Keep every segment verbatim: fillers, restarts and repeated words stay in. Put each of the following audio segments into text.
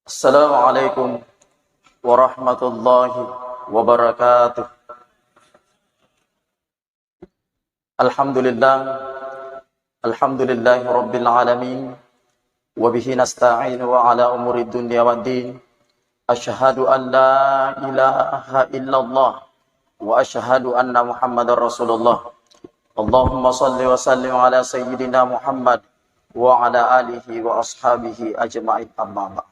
Assalamualaikum warahmatullahi wabarakatuh. Alhamdulillah. Alhamdulillahi rabbil alamin. Wa bihi nasta'inu wa ala umuri dunya waddin. Asyhadu an la ilaha illallah wa asyhadu anna Muhammadar Rasulullah. Allahumma salli wa sallim ala sayyidina Muhammad wa ala alihi wa ashabihi ajma'in, amma ba'd.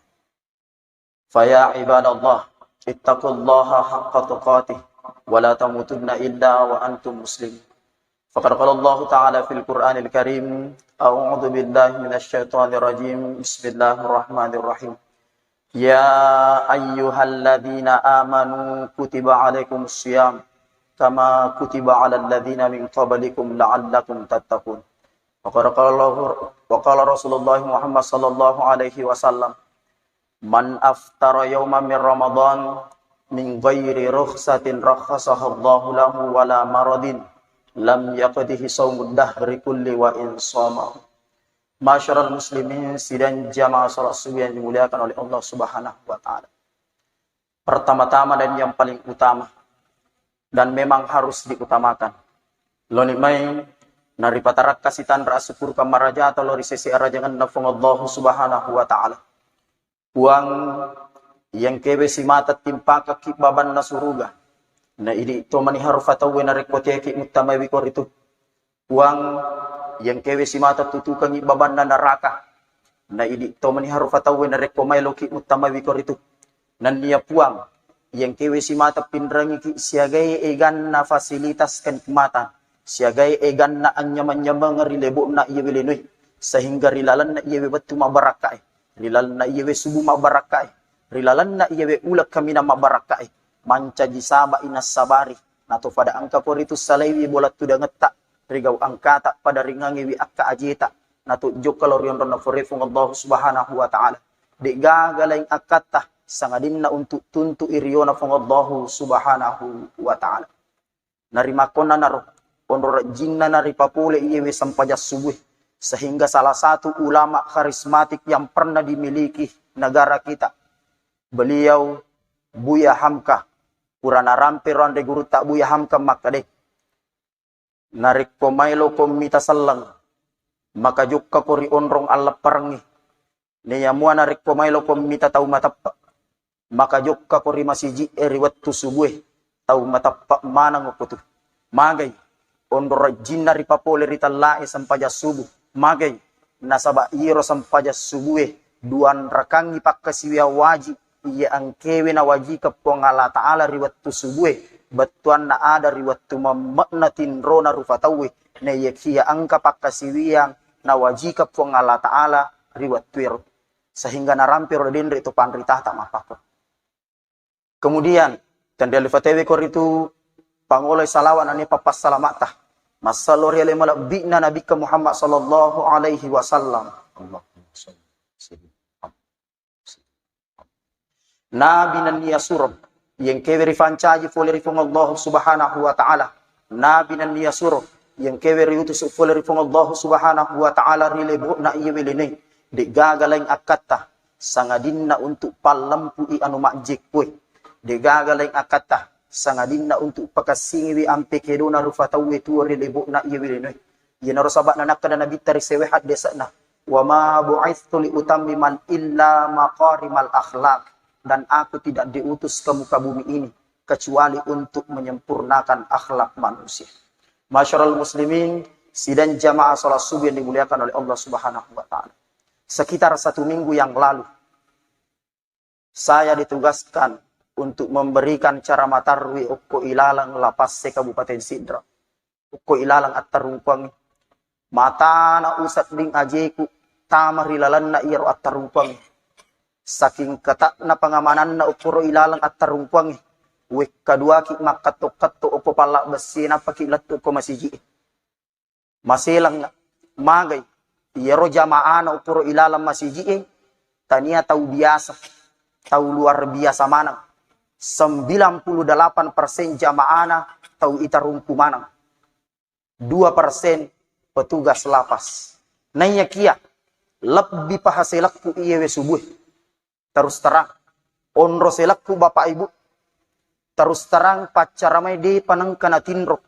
Fa ya ibadallah, ittaqullaha haqqa tuqatih wa la tamutunna illa wa antum muslimun. Faqad qala Allahu ta'ala fil Qur'anil Karim, a'udzu billahi minasy syaithanir rajim. Bismillahirrahmanirrahim. Ya ayyuhalladzina amanu kutiba alaikumus siyam kama kutiba alal ladzina min qablikum la'allakum tattaqun. Wa qala, qala Allahu, wa qala Rasulullah Muhammad sallallahu alaihi wasallam, "Man aftara yauman min Ramadan min ghairi rukhsatin rakhasahallahu lahu wala maradin lam yaqdihi saumud dahri kulli wa in shamahu." Masyaral muslimin, sidang jamaah salat subuh yang dimuliakan oleh Allah Subhanahu wa Ta'ala. Pertama-tama dan yang paling utama, dan memang harus diutamakan, loni mai naripatarakka sitanra asukuru kamarajata lao ri sese arajangenna Puang Allahu Subhanahu wa Ta'ala. Puang, iyengkewe simata timpakekki babanna suruga, na idi to mani harufa tauwe narekko teki muttamaiwi koritu. Puang, iyengkewe simata tutukengi babanna naraka, na idi to mani harufa tauwe narekko maeloki muttamaiwi koritu. Nennia Puang, iyengkewe simata pinrengiki siagae eganna fasilitas kenikmatan, siagae eganna anyameng-nyameng ri lebo'na iyewe linoe, sehingga ri lalenna iyewe wettu mabbarakkae, ri lalenna iyewe subu mabbarakkae, ri lalenna iyewe uleng kaminang mabbarakkae, mancaji saba'i nassabari, nato fada engka koritu salaiwi bola tudangetta, rigau engkata pada ringangewi akka ajeta, nato jokka lao ri onronna fore Puang Allahu Subhanahu wa Ta'ala. De'gaga laing akkatta sangadinna untuk tuntu'i riona Puang Allahu Subhanahu wa Ta'ala. Narimakkonnanaro, onro rejjinna naripapole iyewe sempajang subuh, sehingga salah satu ulama karismatik yang pernah dimiliki negara kita, beliau Buya Hamka, pura narampe ro anre gurutta Buya Hamka makkeda, narekko maeloko mita selleng, maka jokkako ri onrong allepperengnge. Naiya mua narekko maeloko mita tau mateppe, maka jokkako ri masiji'e ri wettu subue, tau mateppe maneng okko tu. Magai onro rejjinna ripapole ri tellae sempajang subuh. Magai nasaba iyaro sempajang subue duanrakangngi pakkasiwiang wajib iya engkewe nawajikeng Puang Allah Ta'ala ri wettu subue, bettuanna ada ri wettu memme'na tinrona rufa tauwe, naiyakiya engka pakkasiwiang nawajikeng Puang Allah Ta'ala ri wettuero, sehingga narampe ro denre to panritata mappakko. Kemudian, tenrialu fatewe koritu pangoloi salawat nani pappassalama'ta. Massallo ri ale malebbi'na Nabikka Muhammad sallallahu alaihi wasallam. Allahumma shalli wa sallim. Nabi nennia suro, yengkewe rifancaji fole ri Puang Allah Subhanahu wa Ta'ala. Nabi nennia suro, yengkewe riutus fole ri Puang Allah Subhanahu wa Ta'ala ri lebo'na iyewe linoe. De'gaga laing akkatta, sangadinna untuk pallempui anu majjekkoe. De'gaga laing akkatta, sangadinna untuk pakassingiwi ampe kedona rufa tauwe tuo ri lebo'na iyewe linoe. Iyanaro saba'na nakkeda Nabitta ri sewe haddese'na, "Wa ma bu'itstu li utammimal illa makarimal akhlak." Dan aku tidak diutus ke muka bumi ini kecuali untuk menyempurnakan akhlak manusia. Masyaral muslimin, sidang jamaah salat subuh yang dimuliakan oleh Allah Subhanahu wa Ta'ala. Sekitar satu minggu yang lalu, saya ditugaskan untuk memberikan ceramah tarwi okko ilaleng Lapasse Kabupaten Sidrap. Okko ilaleng attarungkuangnge. Matana usedding ajeku tama ri lalenna iyaro attarungkuangnge. Saking ketatna pengamananna okkoro ilaleng attarungkuangnge, wekkaduaki makkatto-katto okko palla bessie nappaki lettu okko masiji. Maselang magai iyaro jamaana okkoro ilaleng masiji e, tania tau biasa, tau luar biasa maneng. Sembilan puluh delapan persen jamaana tau itarungku maneng. Dua persen petugas lapas. Naiyakiya Lebbi paha selekku iyewe subuh. Terus terang. Onro selekku bapak ibu. Terus terang paccaramai depa nengka natinro.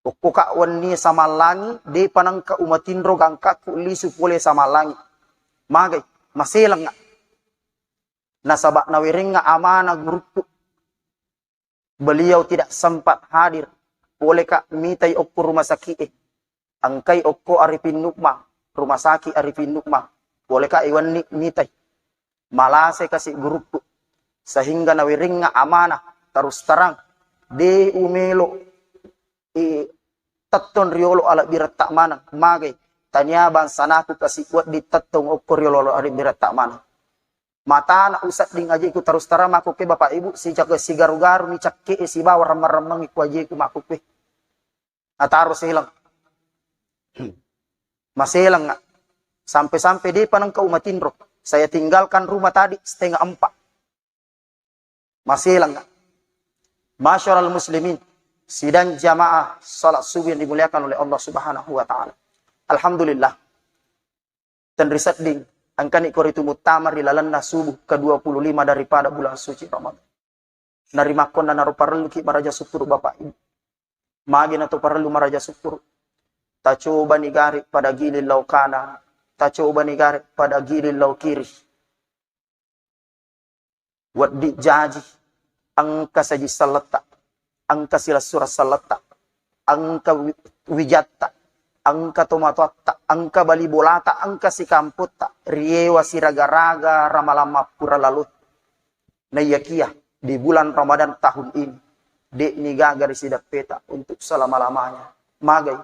Okko ka wenni samallangi, depa nengka umatinro gangkakku lisu pole samallangi. Magai, maselengnga. Nasaba nawerengnga amanah gurukku. Beliau tidak sempat hadir. Pole ka mitai okko rumah sakit e. Engkai okko Arifin Nukmah, rumah sakit Arifin Nukmah. Pole ka iwenni mitai. Malase kasi gurukku. Sehingga nawerengnga amanah terus terang. De umelo i tettong riolo alebbiretta maneng. Magai. Tania bangsanaku kasi wedding tettong okko riolo alebbiretta maneng. Matana usedding ajeku terus terang makkukke bapak ibu, sijak sigaru-garu ni cakke sibawa remmeng-remmengi ku ajeku makkukke. Ataro seleng. Maseleng. Sampai-sampai depa nengka umatinro. Saya tinggalkan rumah tadi setengah empat. Maseleng. Masyaral muslimin, sidang jamaah salat subuh yang dimuliakan oleh Allah Subhanahu wa Ta'ala. Alhamdulillah. Tenri sedding, engkani koritu muttama ri lalenna subuh kedua puluh lima daripada bulan suci Ramadan. Narimakkonna naro parelluki maraja sukkuru bapak ibu. Magi nato parellu maraja sukkuru. Tacobani gare pada giling lao kana, tacobani gare pada giling lao kiri. Wedding jaji, engka saji selletta, engka silessureng selletta, engka wi-, wijatta, engka tomatoatta, engka bali bolata, engka sikampotta, riewa siraga-raga ramalang mappura lalo. Naiyakia di bulan Ramadan tahun ini, de'ni gaga ri sideppeta untuk selama-lamanya. Magai,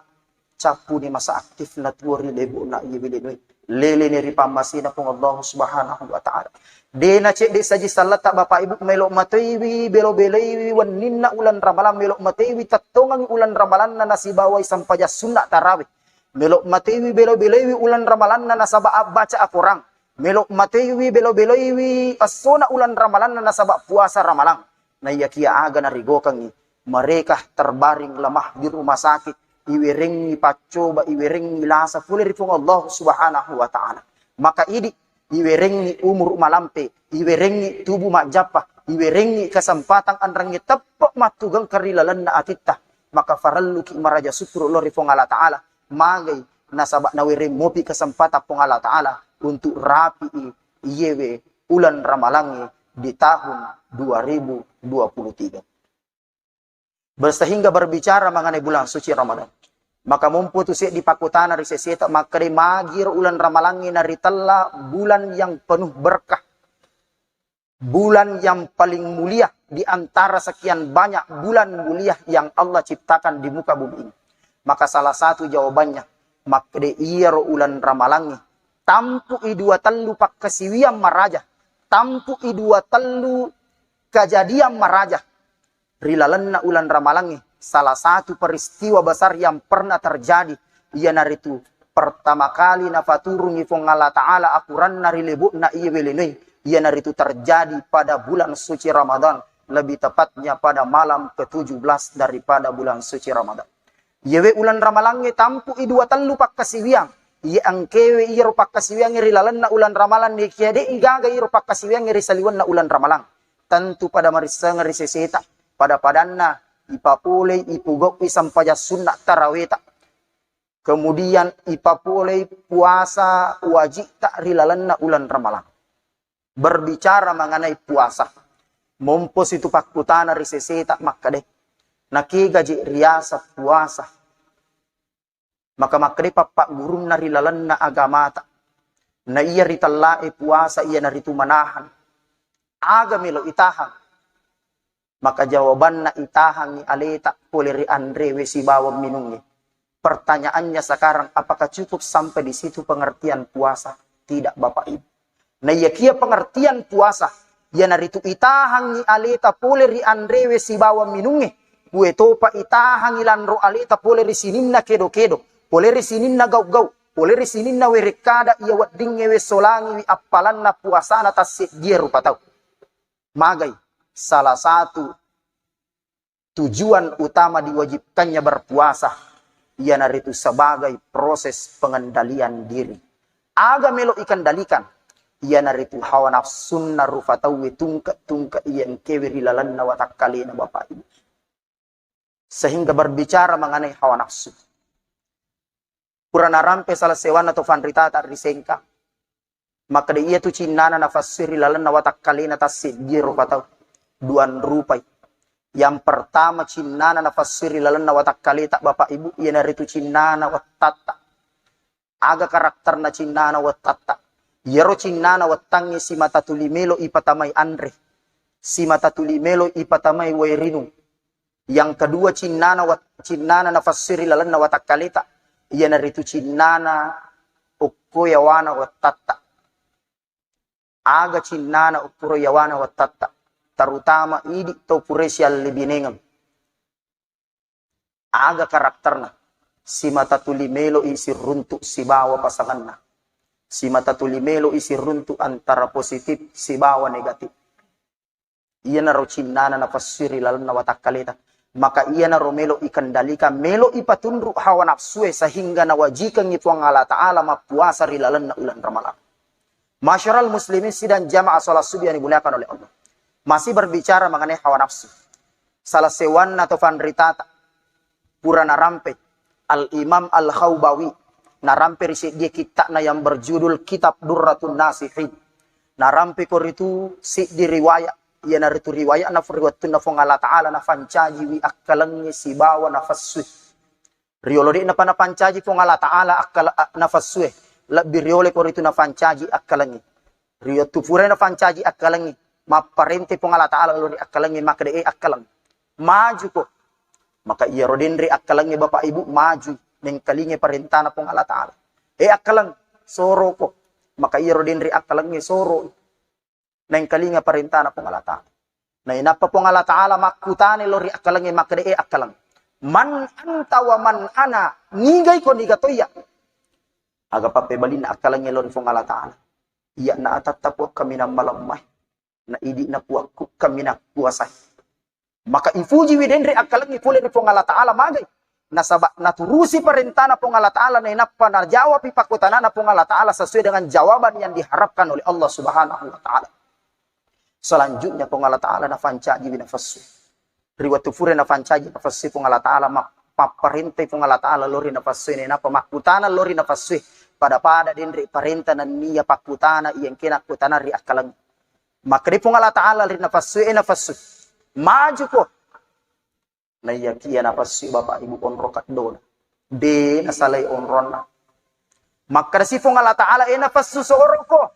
cappuni masa aktif natuo ri lebo'na iye wilenoi. Leleni ri pammasena Puang Allah Subhanahu wa Ta'ala. Dena cedde saji sallata bapak ibu, melo matoiwi belo-beloiwi wenninna ulan Ramalang, melo matoiwi tettongang ulan Ramalanna nasibawai sempajang sunna tarawih. Melo matoiwi belo-beloiwi ulan Ramalanna nasaba abbaca akorang. Melo matoiwi belo-beloiwi essona ulan Ramalanna nasaba puasa Ramalang. Naiyakia aga narigokengngi, mereka terbaring lemah di rumah sakit, iwerengngi paccoba, iwerengngi lasa pole ri Puang Allah Subhanahu wa Ta'ala. Maka idi, iwerengngi umur malampe, iwerengngi tubuh majjappa, iwerengngi kesempatan enrengnge teppe mattugengka ri lalenna atitta. Maka farelluki maraja sukkuru lao ri Puang Allah Ta'ala. Magai nasaba nawereng mopi kesempatan Puang Allah Ta'ala untuk rapi'i iyewe ulan Ramalangnge di tahun dua ribu dua puluh tiga. Ber-, sehingga berbicara mengenai bulan suci Ramadan, maka mompo tu seddi pakkutana ri seseta, makkeda magiro ulan Ramalangnge naritella bulan yang penuh berkah, bulan yang paling mulia di antara sekian banyak bulan mulia yang Allah ciptakan di muka bumi ini. Maka salah satu jawabannya, makkeda iyaro ulan Ramalangnge tampu'i dua tellu pakkasiwiang maraja, tampu'i dua tellu kajadian maraja ri lalenna ulan Ramalangnge. Salah satu peristiwa besar yang pernah terjadi, iyanaritu pertama kali nafaturungi Puang Allah Ta'ala akuranna ri lebo'na iye welenoi, iyanaritu terjadi pada bulan suci Ramadan, lebih tepatnya pada malam ketujuh belas daripada bulan suci Ramadan. Iyewe ulan Ramalangnge tampu'i dua tellu pakkasiwiang. Iye engkewe iyaro pakkasiwiangnge ri lalenna ulan Ramalang, nekia de'i gaga iyaro pakkasiwiangnge ri saliwenna ulan Ramalang. Tentu pada marissengeng ri seseta, pada-padanna ipapolei, ipogau'i sempajang sunna taraweta. Kemudian ipapolei puasa wajikta ri lalenna ulan Ramalang. Berbicara mengenai puasa, mompo situ pakkutana ri seseta makkeda, nakega je riaseng puasa? Maka makkeda pappaggurunna ri lalenna agamata, na iya ritellae puasa iyanaritu manahan. Aga melo itahang? Maka jawabanna, itahangngi aleta pole ri anrewe sibawa minungnge. Pertanyaannya sekarang, apakah cukup sampai di situ pengertian puasa? Tidak, Bapak Ibu. Naiyakia pengertian puasa, iyanaritu itahangngi aleta pole ri anrewe sibawa minungnge, kuetopa itahangngi lanro aleta pole ri sininna kedo-kedo, pole ri sininna gau-gau, pole ri sininna werekkada iya weddingnge wessolangiwi appalanna puasana tasseddie rupa tau. Magai, salah satu tujuan utama diwajibkannya berpuasa iyanaritu sebagai proses pengendalian diri. Aga melo ikendalikan? Iyanaritu hawa nafsunna rufa tauwe tungke-tungke iya engkewe ri lalenna watakkalena, Bapak Ibu. Sehingga berbicara mengenai hawa nafsu. Pura narampe salah sewanna to fanritata ri Sengkang. Makkeda iyatu cinnana nafassui ri lalenna watakkalena tasseddie rupa tau. Duan rupai. Yang pertama, cinnana nafassui ri lalenna watakkaleta, Bapak Ibu, iyanaritu cinnana wettatta. Aga karakterna cinnana wettatta? Iyaro cinnana wettangnge simata tuli melo ipatamai anre, simata tuli melo ipatamai wae rinung. Yang kedua, cinnana wat-, cinnana nafassui ri lalenna watakkaleta, iyanaritu cinnana okko yawana wettatta. Aga cinnana okkoro yawana wettatta, terutama idi to pura siallibinengeng. Aga karakterna? Simata tuli meloi siruntu sibawa pasanganna. Simata tuli meloi siruntu antara positif sibawa negatif. Iyanaro cinnana nafassui ri lalenna watakkaleta. Maka iyanaro melo ikendalikan, melo ipatunru hawa nafsue sehingga nawajikengngi Puang Allah Ta'ala mappuasa ri lalenna ulan Ramalang. Masyaral muslimin sidang jamaah salat subuh yang dimuliakan oleh Allah. Masih berbicara mengenai hawa nafsu. Salah sewanna to fanritata pura narampe Al-Imam Al-Khaubawi, narampe ri seddie kitta'na yang berjudul Kitab Durratun Nasihin. Narampe ko ritu seddi riwayat, iyanaritu riwayatna ri wettunna Puang Allah Ta'ala nafancajiwi akkalengnge sibawa nafassui. Riolo de'napa napancaji Puang Allah Ta'ala akkala-, a-, nafassue, lebbi riolo ko ritu nafancaji akkalengnge. Ri wettu purai nafancaji akkalengnge, mapparente Puang Allah Ta'ala lao ri akkalengnge, makkeda, "E akkaleng, maju ko." Maka iyaro denre akkalengnge, Bapak Ibu, maju, mengkalinge parentana Puang Allah Ta'ala. "E akkaleng, soro ko." Maka iyaro denre akkalengnge soro. Naengkalinga parentana Puang Allah Ta'ala. Nainappa Puang Allah Ta'ala makkutana lao ri akkalengnge, makkeda, "E akkaleng, man anta wa man ana, nigai ko niga toiya?" Aga pappebalinna akkalengnge lao ri Puang Allah Ta'ala? Iya'na atatta puakkaminang malemmae, na idi'na puakkukkaminang kuasae. Maka ifujiwi denre akkalengnge pole ri Puang Allah Ta'ala, magai? Nasaba naturusi parentana Puang Allah Ta'ala, nainappa najawabi pakkutanana Puang Allah Ta'ala sesuai dengan jawaban yang diharapkan oleh Allah Subhanahu wa Ta'ala. Selanjutnya Puang Allah Ta'ala nafancajiwi nafassu. Ri wettu pura nafancaji nafassu Puang Allah Ta'ala, ma-, mapparentai Puang Allah Ta'ala lao ri nafassu, nainappa makkutana lao ri nafassu, pada-pada denre parenta nennia pakkutana iya engkena kutana ri akkaleng. Makkeda Puang Allah Ta'ala ri nafassu, "E nafassu, maju ko." Naiyakiya nafassui, Bapak Ibu, onro kaddona. De nasalai onronna. Makkeda si Puang Allah Ta'ala, "E nafassu, soro ko."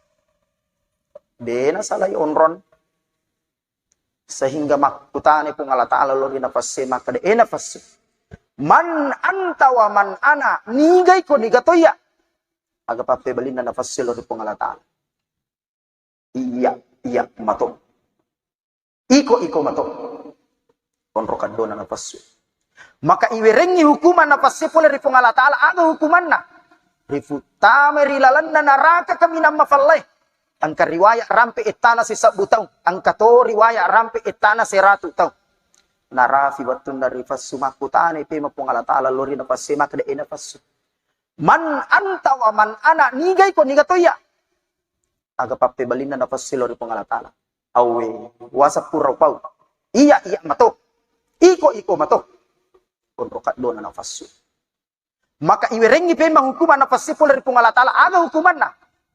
De nasalai onron. Sehingga makkutana Puang Allah Ta'ala lao ri nafassu, makkeda, "E nafassu, man anta wa man ana, nigai ko niga toiya?" Aga pappebalinna nafassu lao ri Puang Allah Ta'ala? "Iya, iya mato. Iko, iko mato." Onro kaddona nafassu. Maka iwerengngi hukuman nafassu pole ri Puang Allah Ta'ala, aga hukumanna? Rifuttamai ri lalenna naraka kaminang mafallae. Engka riwayat rampe ettana sisebbu taung, engka to riwayat rampe ettana seratu taung. Narafi wettunna rifassu, makkutanai pema Puang Allah Ta'ala lao ri nafassu, makkeda, "E nafassu, man anta wa man ana, nigai ko niga toiya?" Aga pappebalinna nafassu lao ri Puang Allah Ta'ala? "Awwe, waseng pura upau." "Iya, iya mato. Iko, iko mato." Onro kaddona nafassu. Maka iwerengngi pema hukuman nafassu pole ri Puang Allah Ta'ala, aga hukumanna?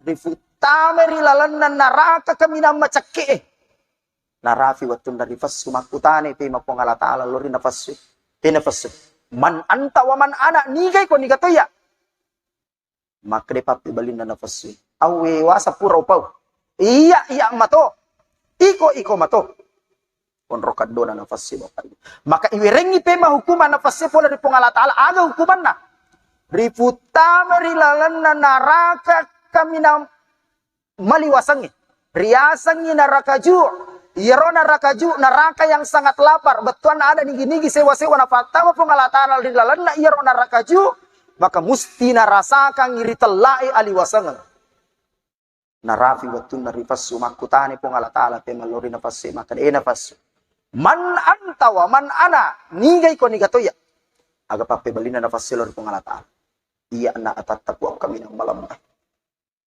Rifuttamai ri lalenna naraka kaminang macekke'e. Narafi wettunna rifassu, makkutanai pema Puang Allah Ta'ala lao ri nafassu, "E nafassu, man anta wa man ana, nigai ko niga toiya?" Makkeda pappebalinna nafassu, "Awwe, waseng pura upau. Iya, iya mato. Iko, iko mato." Onro kaddona nafassu, Bapak Ibu. Maka iwerengngi pema hukuman nafassu pole ri Puang Allah Ta'ala, aga hukumanna? Rifuttamai ri lalenna naraka kaminang maliwasengnge. Riasengngi naraka ju. Iyaro naraka ju, naraka yang sangat lapar. Bettuanna ada nigi-nigi sewa-sewa nafattama Puang Allah Ta'ala ri lalenna iyaro naraka ju, maka musti narasakangngi ritellai aliwasengeng. Narafi wettunna rifassu, makkutanai Puang Allah Ta'ala pema lao ri nafassu, makkeda, "E nafassu, man anta wa man ana, nigai ko niga toiya?" Aga pappebalinna nafassu lao ri Puang Allah Ta'ala? "Iya'na atatta puakkaminang malemmae.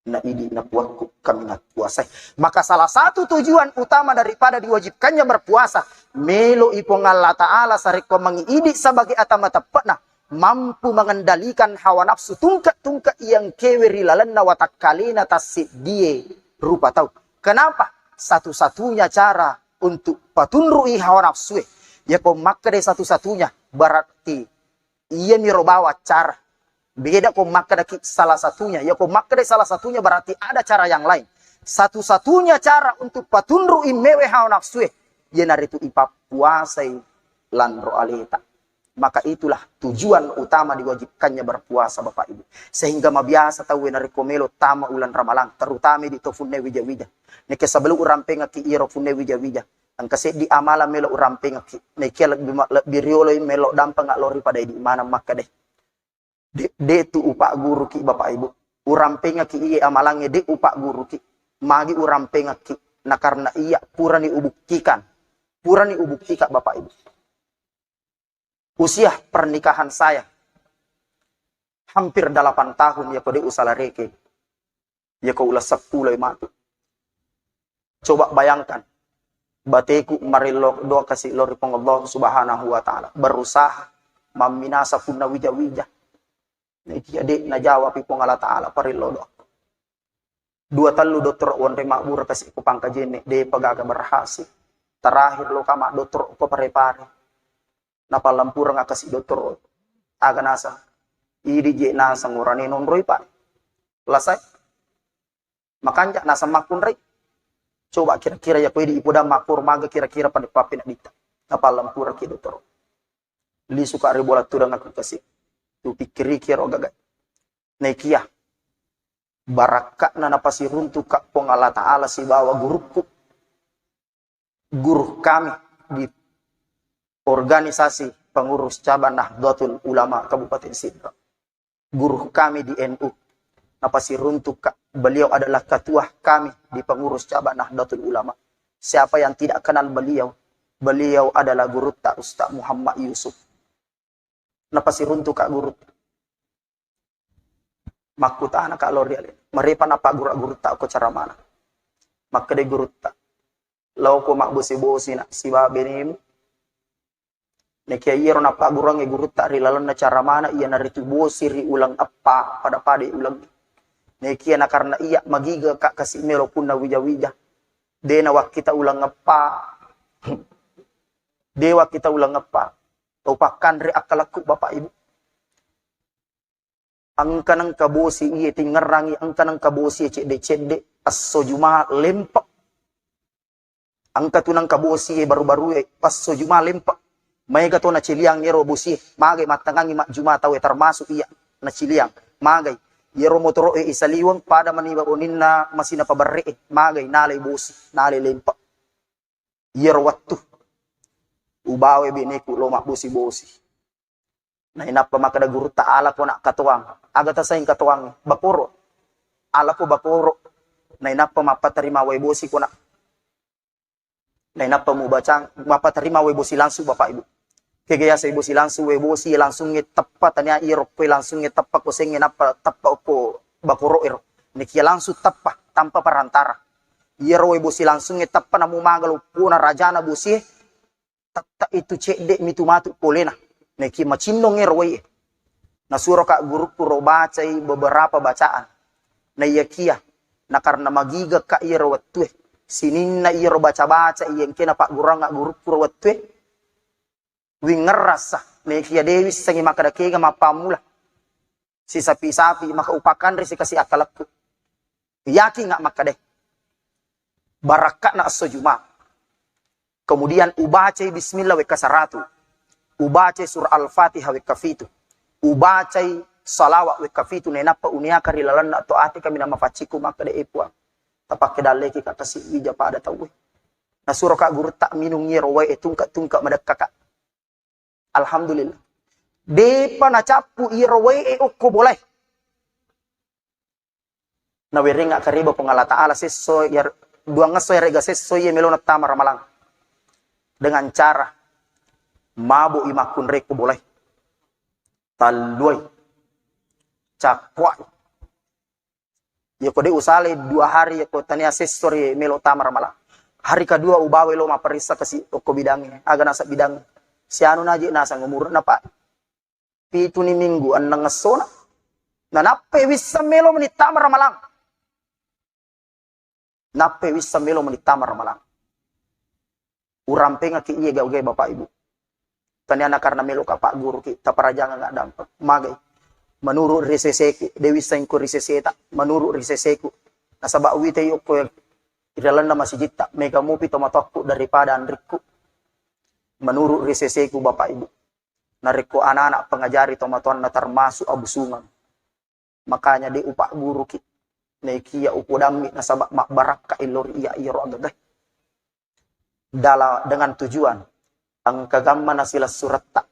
na idi na puakku kami na puasai. Maka salah satu tujuan utama daripada diwajibkannya berpuasa, melo i Puang Allah Ta'ala sarekko mangi idi sebagai atama teppekna, mampu mengendalikan hawa nafsu tungke-tungke yang kewe ri lalenna watakkalena tasseddie rupa tau. Kenapa? Satu-satunya cara untuk patunrui hawa nafsue, yako makkeda satu-satunya, berarti iyamiro bawang cara. Beda ko makkedaki salah satunya. Yako makkeda salah satunya berarti ada cara yang lain. Satu-satunya cara untuk patunrui mewe hawa nafsue, iyanaritu ipappuasai lanro aleta. Maka itulah tujuan utama diwajibkannya berpuasa, Bapak Ibu. Sehingga mabiasa tauwe narekko melo tama ulang Ramalang, terutama di to funne wija-wija. Nekke sebelum urampengaki iyaro funne wija-wija, engka seddi amalan melo urampengaki. Nekia lebbi ma-, lebbi rioloi melo dampeng lao ri pada idi maneng makkeda, de, de tu upagguruki, Bapak Ibu. Urampengaki iye amalangnge de upagguruki. Magi urampengaki? Na karena iya purani ubuktikan. Purani ubuktika, Bapak Ibu. Usia pernikahan saya hampir delapan tahun, yako de usala reke. Yako ula seppulo matu. Coba bayangkan, bateku marillo doa kasi lo ri Puang Allah Subhanahu wa Ta'ala. Berusaha mamminasa punna wija-wija. Nekia de najawab i Puang Allah Ta'ala parillo doa. Dua tellu dokter wonre mabbura kasi ko Pangkajene, de pagaga berhasil. Terakhir lo kama dokter ko Parepare. Napallampureng kasi dokter. Aga naseng? Idi je naseng urane nonroi, Pak. Lasai. Makanja naseng makkunrai. Coba kira-kira yako idi ipodang makkoro maga kira-kira pada pappeneddita. Napallampureng ki dokter. Lisuka ri bola tudang aku kasi. Tu pikkiriki ro gaga. Nekia barakka'na napasiruntuka Puang Allah Ta'ala sibawa gurukku. Guru kami di organisasi pengurus cabang Nahdlatul Ulama Kabupaten Sidrap. Guru kami di N U. Napasiruntuka, beliau adalah ketua kami di pengurus cabang Nahdlatul Ulama. Siapa yang tidak kenal beliau? Beliau adalah gurutta Ustaz Muhammad Yusuf. Napasiruntuka gurutta. Makkutanaka lao ri alena, marepa napagguru-gurutta ko caramana. Makkeda gurutta, laoko mabbosi-bosi na sibawa benemu. Nekia iyaro nappagguruangnge gurutta ri lalenna caramana, iyanaritu bosi ri uleng eppa, pada-pada uleng. Nekia na karena iya magiga ka kasi melo punna wija-wija. De nawakkita uleng eppa. De wakkita uleng eppa. Upakkanre akkalakku, Bapak Ibu. Engka nengka bosi iye tingngerangi, engka nengka bosi cedde-cedde, esso Juma lempe. Engka tu nengka bosi e baru-baru e, esso Juma lempe. Maega to naciliang ero bosi e, magai mattengangi majjuma tau e, termasuk iya naciliang. Magai. Iyaro motoro e isaliweng pada maniba oninna masina paberre e, magai nalai bosi, nalai lempe. Iyaro wettu ubawa beneku lo mabbosi-bosi. Nainappa makkeda gurutta, "Alako nak katoang." Aga tasaing katoang? Bakoro. Alako bakoro. Nainappa mappatarima wae bosi ko nak. Nainappa mubacang, mappatarima wae bosi langsung, Bapak Ibu. Kega yasai bosi langsung, wae bosi langsungnge teppa, tania iyaro koe langsungnge teppa ko sengnge nappa teppa ko bakoro ero. Nekia langsung teppa tanpa perantara. Iyaro wae bosi langsungnge teppa namu maga loppona rajana bosie, tette itu cedde mitu matu polena. Nekia macinnong ero wae. Nasuroka gurukku ro bacai beberapa bacaan. Naiyakia, na karena magigaka iyaro wettue, sininna iyaro baca-baca iya engkena pagguruangnga gurukku ro wettue, wingngerrasa, nekia de wissengi makkeda kega mappammula. Sisapi-sapi maka upakanre sikasi akkalakku. Yakinga makkeda, barakka'na esso Juma. Kemudian ubacai bismillah wekka saratu. Ubacai surah Al-Fatihah wekka fitu. Ubacai salawat wekka fitu, nainappa uniaka ri lalenna to ati kami nama faccikku makkeda, "E Puang, tapakke dalleki ka kasi wija pada tauwe." Nasuroka gurutta minung iyaro wae e tungke-tungke madekkaka. Alhamdulillah. Depa nacappu iyaro wae e okko bolae. Nawerengnga kariba Puang Allah Ta'ala sesso, yar-, duangngesso yarega sesso iye melona tama ramalang. Dengan cara mabo i makkunrai ko bolae. Talluai. Cakkuai. Yako de' usalai dua hari, yako tania sessori melo tama ramalang. Hari kedua ubawa lo maparissa kasi okko bidangnge. Aga nasa bidangnge? Sianu naji nasang umurna, Pak. Pitu ni minggu, enneng essona. Na nappe wisseng melo meni tama ramalang. Nappe wisseng melo meni tama ramalang. Urampengaki iya gau-gai Bapak Ibu. Taniana karena meloka pagguruki, taparajanganga dampeng. Magai. Menurut riseseku, de' wisseng ko riseseta, menurut riseseku. Nasaba uwita yokko ri lalenna masijitta, mega mupi tomatoakku daripada anrikku. Menurut riseseku Bapak Ibu. Narekko anak-anak pengajari tomatoanna termasuk abusungeng. Makanya de' upagguruki. Naikia upodammi nasaba mabbarakka illori iya iyaro agagai. Dala-, dengan tujuan engka gamma nasilessuretta,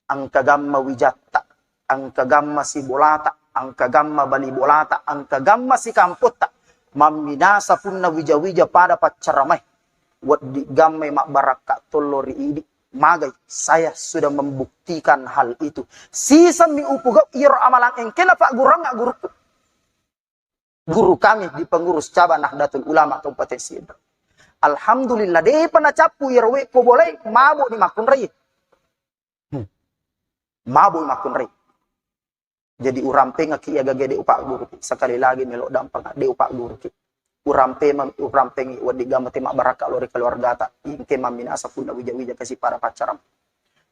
engka gamma wijatta, engka gamma sibolata, engka gamma bali bolata, engka gamma sikampotta. Mamminasa punna wija-wija pada paccaramae. Weddi gammai mabbarakka tollo ri idi. Magai, saya sudah membuktikan hal itu. Sisemmi upugau iyaro amalang engkena pagguruangnga gurukku. Guru kami di pengurus cabang Nahdlatul Ulama Kabupaten Sidrap. Alhamdulillah, depa nacappu iyaro wekko bolai, mabo ni makkunrai. Hmm. Mabo ni makkunrai. Jadi urampengaki iya gage de upagguruki. Sekali lagi melo dampeng de upagguruki. Urampeng, urampengi wedding gamma te mabbarakka lao ri keluargata. Engke mamminasa punna wija-wija kasi pada paccarang.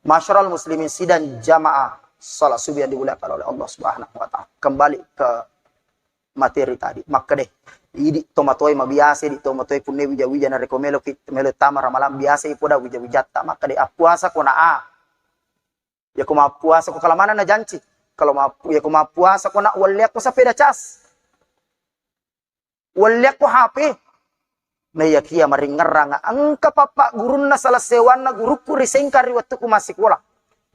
Masyaral muslimin sidang jamaah salat subuh yang dimuliakan oleh Allah Subhanahu wa Ta'ala. Kembali ke materi tadi. Makkeda, idi tomatoe mabiasa, idi tomatoe punna wija-wija narekko melo ki, melo tama ramalang biasa ipoda wija-wijatta. Makkeda, appuasa ko na a. Yako mappuasa ko kalamanna na janci. Kalau mappu-, yako mappuasa ko na walleakko sepeda cas. Walleakko H P. Naiyakia maringngerranga engka pappa gurunna salah sewanna gurukku ri Sengkang ri wettuku massikola.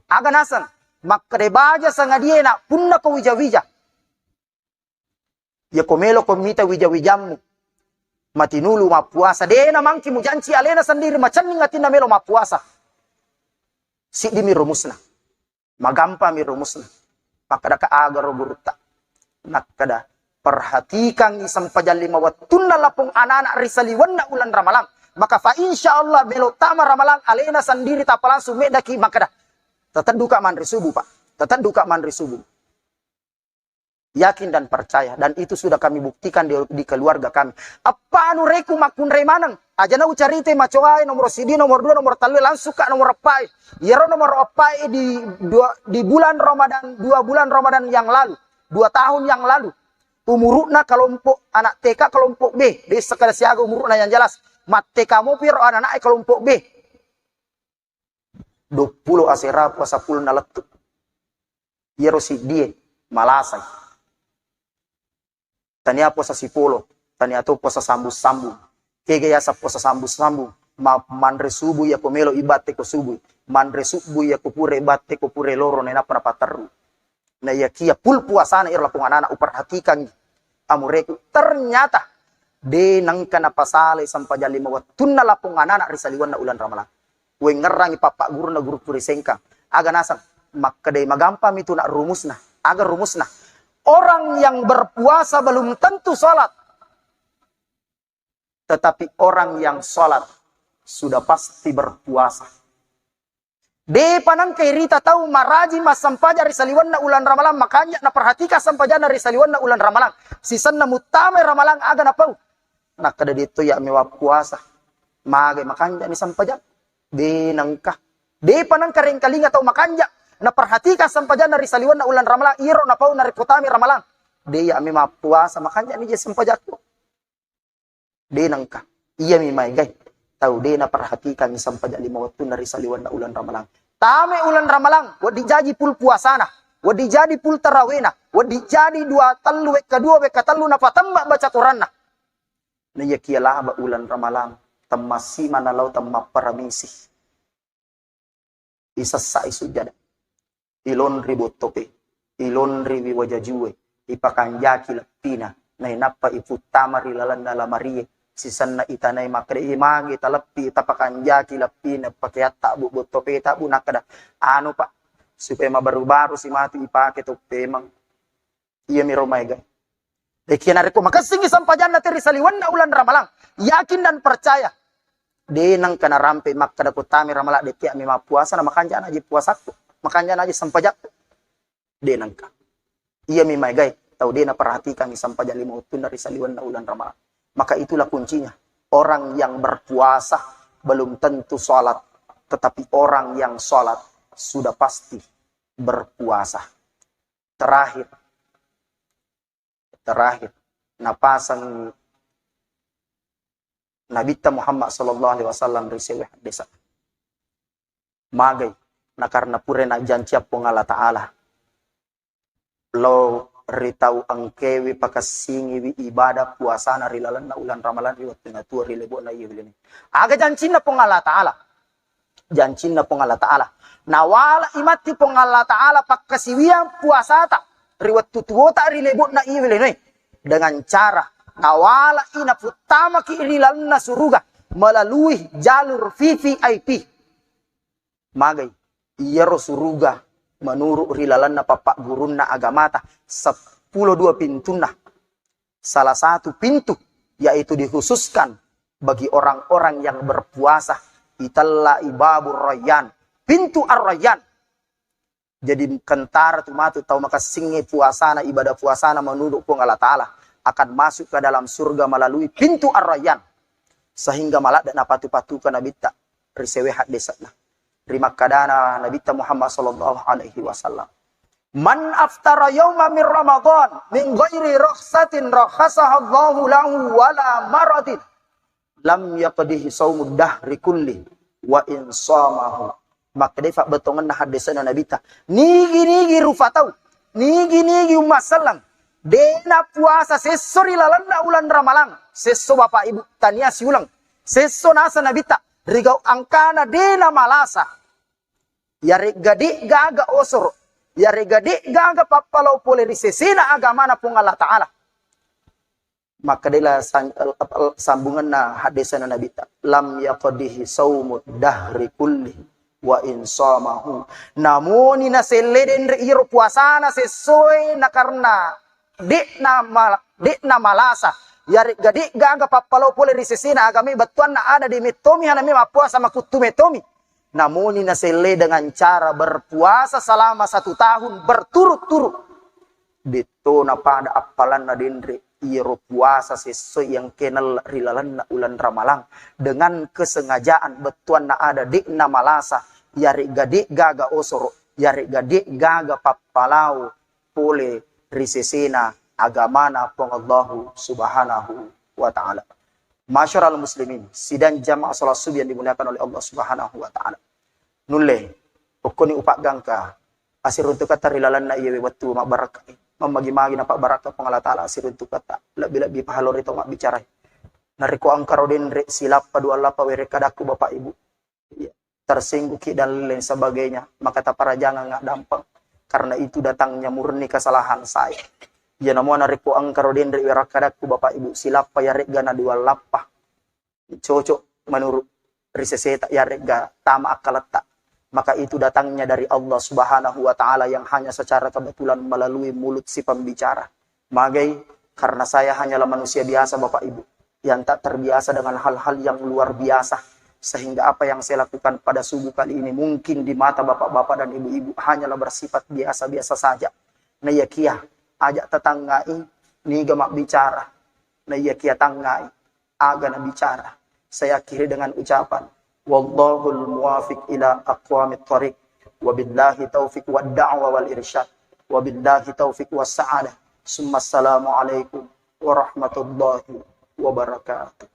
Aga naseng, makkeda baja sangadie na punna ko wija-wija. Yako melo ko mita wija-wijammu. Matinulu mappuasa. De na mangki mujanci alena sendiri macenning atinna melo mappuasa. Siddimi rumusna. Magampami rumusna. Makkedaka agaro gurutta. Nakkeda, perhatikangi sempajang lima wettunna lapong anak-anak ri saliwenna uleng Ramalang. Maka fa insya Allah melo tama Ramalang alena sendiri tapa langsung meddaki makkeda. Tetedduka manre subuh, Pak. Tetedduka manre subuh. Yakin dan percaya, dan itu sudah kami buktikan di, di keluarga kami. Eppa anureku makkunrai maneng. Ajana ucaritai macowae nomor sidi, nomor dua, nomor tellu, langsung ka nomor eppae. Iyaro nomor eppae di dua, di bulan Ramadan, dua bulan Ramadan yang lalu, dua tahun yang lalu. Umurukna kelompok anak T K kelompok B, de sekedar siaga umurukna yang jelas. Matteka mopi ro anak-anak kelompok B. Duappulo asera puasa pulna lettu. Iyaro siddie malasai. Tania puasa sipolo, tania to puasa sambung-sambung. Kega yasa puasa sambung-sambung? Ma-, manre subuh yako melo ibatte ko subuh. Manre subuh yako pura ibatte ko pura loro nainappa napaterru. Naiyakia pul puasana ero lapong anak-anak uperhatikangi amureku. Ternyata de nengka napasalai sempajang lima wettunna lapong anak-anak ri saliwenna uleng Ramalang. Wengngerrangi pappa gurunna gurukku ri Sengkang. Aga naseng? Makkedai magampami tu nak rumusna. Aga rumusna? Orang yang berpuasa belum tentu salat. Tetapi orang yang salat sudah pasti berpuasa. Depa nengka irita tau maraji massempajang ri saliwenna uleng Ramalang, makanja naperhatika sempajanna ri saliwenna uleng Ramalang. Sisenna muttamai Ramalang aga napau. Nakkeda, "Ditto iya mewa puasa." Magai makanja ni sempajang? De nengka. Depa nengka rengkalinga tau makanja naperhatika sempajanna ri saliwenna uleng Ramalang, iyaro napau narekko tami Ramalang. De iya mema puasa, makanja ni je sempajakku. De nengka. Iyami maegai tau de naperhatikangi sempajang lima wettunna ri saliwenna uleng Ramalang. Tame uleng Ramalang, wedding jaji pul puasana, wedding jadi pul tarawena, wedding jadi dua tellu wekka dua wekka tellu napatemma baca Quranna. Naiyakia laba uleng Ramalang, temmassimana lao temmapparamisi. Isessai sujjada. Ilonri bottope. Ilonriwi wajajue. Ipakanjaki leppina. Nainappa iputtama ri lalenna lamarie. Sisenna itanai makkeda, "Imagi taleppi, tapakanjaki leppina, pakeatta bu, bottopeta bu," nakkeda, "Anu, Pak, supaya mabaru-baru si matu ipake toppemeng." Iyamiro maega. Dekia narekko makessingngi sempajanna te ri saliwenna uleng Ramalang, yakin dan percaya, de nengka narampe makkeda ko tami Ramalang de tia mi mappuasa na makanja naji puasakku, makanja naji sempajakku. De nengka. Iya mi maegai tau de naperhatikangngi sempajang lima wettunna ri saliwenna uleng Ramalang. Maka itulah kuncinya. Orang yang berpuasa belum tentu sholat, tetapi orang yang sholat sudah pasti berpuasa. Terakhir, terakhir, napasang Nabitta Muhammad sallallahu alaihi wasallam ri sewe haddesa. Magai, na karena pura najjanciang Puang Allah Ta'ala lao ri tau engkewe pakessingiwi ibadah puasana ri lalenna uleng Ramalang ri wettu natua ri lebo'na iya wilenoe. Aga jancinna Puang Allah Ta'ala? Jancinna Puang Allah Ta'ala, nawala imatti Puang Allah Ta'ala pakkasiwiang puasata ri wettu tuota ri lebo'na iya wilenoe dengan cara nawala i naputtamaki ri lalenna suruga melalui jalur V V I P. Magai, iyaro suruga menurut ri lalenna pappaggurunna agamata seppulo dua pintunna. Salah satu pintu yaitu dikhususkan bagi orang-orang yang berpuasa, itellai Babur Rayyan, pintu Ar-Rayyan. Jadi kentara tu matu tau makessingnge puasana, ibadah puasana menurut Puang Allah Ta'ala akan masuk ke dalam surga melalui pintu Ar-Rayyan. Sehingga maladde napatu-patuka Nabitta ri sewe haddesa'na. Rimakkadana Nabitta Muhammad sallallahu alaihi wasallam, "Man aftara yauma min Ramadan min ghairi rakhsatin rakhasahallahu lahu wala maradin, lam yaqdihi saumud dahri kulli wa in samahu." Makkedai fabbetongenna haddesana Nabitta, nigi-nigi rufa tau, nigi-nigi umma selleng, de napuasa sesso ri lalenna uleng Ramalang, sesso Bapak Ibu, tania siuleng, sesso nasa Nabitta, rigau angkana de namalasa, yaregga de gaga osoro, yaregga de gaga pappalao pole ri sesena agamana Puang Allah Ta'ala. Makkedela sang-, sambungenna haddesana Nabitta, "Lam yaqdihi saumud dahri kulli wa in samahu." Namoni naselle denre iro puasana sessoe na karena de'na mal-, de'na malasa, yaregga de gaga pappalao pole ri sesena agamae, bettuanna ada de mettomi hanami mappuasa makuttu mettomi. Namoni naselle dengan cara berpuasa selama satu tahun berturut-turut, de'tona pada appalanna denre iyaro puasa sesso yang kenella ri lalenna uleng Ramalang dengan kesengajaan bettuanna ada de'na malasa, yaregga de gaga osoro, yaregga de gaga pappalao pole ri sesena agamana Puang Allahu Subhanahu wa Ta'ala. Masyaral muslimin, sidang jamaah salat subuh yang dimuliakan oleh Allah Subhanahu wa Ta'ala. Nulle, okkoni upaggangka asiruntukatta ri lalenna iyawe wettu mabbarakka. Mammagi-magi napabbarakka Puang Allah Ta'ala asiruntukatta. Lebbi-lebbi pahalori tau mabbicarai. Narekko engkaro denre silappa dua lappa werekkadakku Bapak Ibu. Iya. Tersingguhki dan lain sebagainya, maka taparajangan ngaddampeng. Karena itu datangnya murni kesalahan saya. Iya, namu narekko engkaro denre werakkadakku Bapak Ibu silappa yaregga na dua lappa. Cocok menurut ri seseta yaregga tama akkaletta. Maka itu datangnya dari Allah Subhanahu wa Ta'ala yang hanya secara kebetulan melalui mulut si pembicara. Magai, karena saya hanyalah manusia biasa, Bapak Ibu, yang tak terbiasa dengan hal-hal yang luar biasa, sehingga apa yang saya lakukan pada subuh kali ini mungkin di mata bapak-bapak dan ibu-ibu hanyalah bersifat biasa-biasa saja. Naiyakia, aja tatangngai niga mabbicara, naiyakia tangngai aga nabicara. Saya akhiri dengan ucapan, "Wallahul muwafiq ila aqwamit thariq. Wabillahi taufiq wad da'wa wal irsyad. Wabillahi taufiq was sa'adah. Summa assalamu alaikum warahmatullahi wabarakatuh."